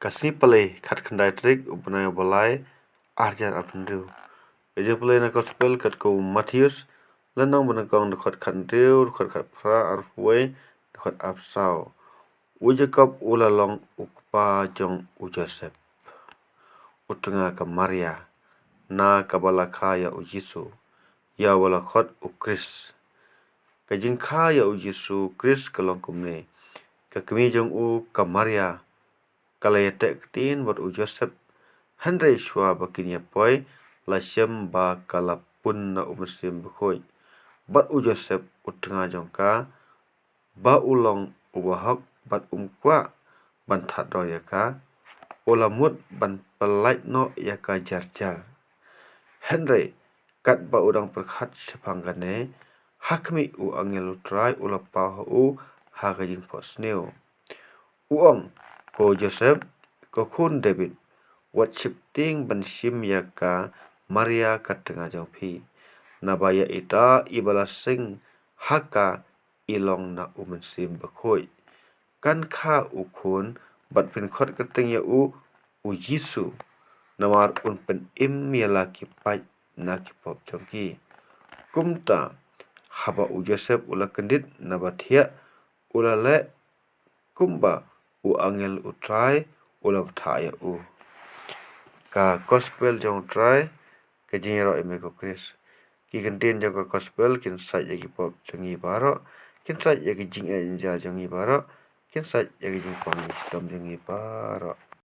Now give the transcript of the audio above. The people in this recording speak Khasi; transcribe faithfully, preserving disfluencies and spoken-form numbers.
Ka sngi Palei, khatkhyndai tarik u bnai ba lai, arhajar arphew hynriew. Ka jingpalei na Gospel katkum u Mathaios, lynnong banyngkong, dkhot khathynriew, dkhot khatphra, arphew wei, dkhot arphew saw. U Jakob u la long u kpa jong u Joseph, u tnga ka Maria, na kaba la kha ïa u Jisu, ïa uba la khot u Khrist. Ka jingkha ïa u Jisu Khrist ka long kumne: ka kmie jong u ka Maria ka la ïateh ktien bad u Joseph, hynrei shuwa ba kin ïa poi, la shem ba ka la pun na u Mynsiem Bakhuid. Bad u Joseph u tnga jong ka, ba u long u bahok bad um kwah ban thad roi ïa ka, u la mut ban pyllait noh ïa ka jar jar. Hynrei katba u dang pyrkhat shaphang kane, ha khmih, u angel u Trai u la paw ha u ha ka jingphohsniew. U ong, Ko Joseph, ko khun David, wat sheptieng ban shim ïa ka Maria ka tnga jong phi, naba ïa ita iba la seng ha ka i long na u Mynsiem Bakhuid. Kan kha u khun, bad phin khot kyrteng ïa u, u Jisu, namar un pynim ïa la ki paid na ki pop jong ki. Kumta, haba u Joseph u la kyndit naba thiah, u la leh kumba u angel u Trai u la bthah ïa u. Ka Gospel jong u Trai. Ka jingïaroh ïa me ko Khrist. Ki kyntien jong ka Gospel kin sait ïa ki pop jong ngi baroh, kin sait ïa ki jingeh jong ngi baroh, kin sait ïa ki jingpang jinghitom jong ngi baroh.